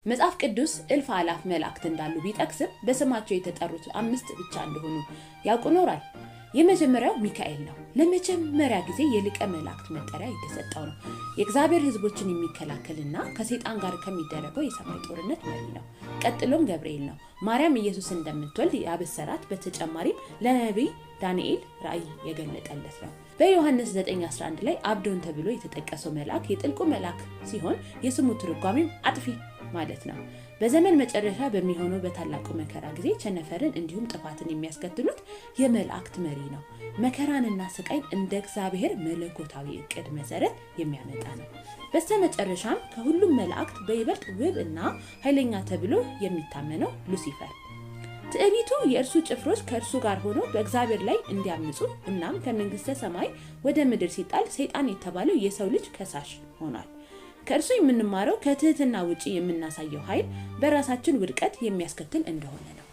መጽሐፍ ቅዱስ እልፍ አላፍ መላእክት እንዳሉ ቢጠቅስም በስማቸው የተጠሩት አምስት ብቻ እንደሆኑ ያውቁ ኖራል። የመጀመሪያው ሚካኤል ነው። ለመጀመሪያ ጊዜ የሊቀ መላእክት መጠሪያ የተሰጠው ነው። የእግዚአብሔር ሕዝቦችን የሚከላከልና ከሰይጣን ጋር ከሚደረገው የሰማይ ጦርነት መሪ ነው። ቀጥሎም ገብርኤል ነው። ማርያም ኢየሱስን እንደምትወልድ ያበሰራት፣ በተጨማሪም ለነቢይ ዳንኤል ራእይ የገለጠለት ነው። በዮሐንስ 9:11 ላይ አብዶን ተብሎ የተጠቀሰው መልአክ የጥልቁ መልአክ ሲሆን የስሙ ትርጓሜም አጥፊ ማለት ነው። በዘመን መጨረሻ በሚሆነው በታላቁ መከራ ጊዜ ቸነፈርን እንዲሁም ጥፋትን የሚያስከትሉት የመላእክት መሪ ነው። መከራንና ስቃይን እንደ እግዚአብሔር መለኮታዊ እቅድ መሰረት የሚያመጣ ነው። በስተመጨረሻም ከሁሉም መላእክት በይበልጥ ውብ እና ኃይለኛ ተብሎ የሚታመነው ሉሲፈር ትዕቢቱ የእርሱ ጭፍሮች ከእርሱ ጋር ሆነው በእግዚአብሔር ላይ እንዲያምፁ እናም ከመንግስተ ሰማይ ወደ ምድር ሲጣል ሰይጣን የተባለው የሰው ልጅ ከሳሽ ሆኗል። ከእርሱ የምንማረው ከትህትና ውጪ የምናሳየው ኃይል በራሳችን ውድቀት የሚያስከትል እንደሆነ ነው።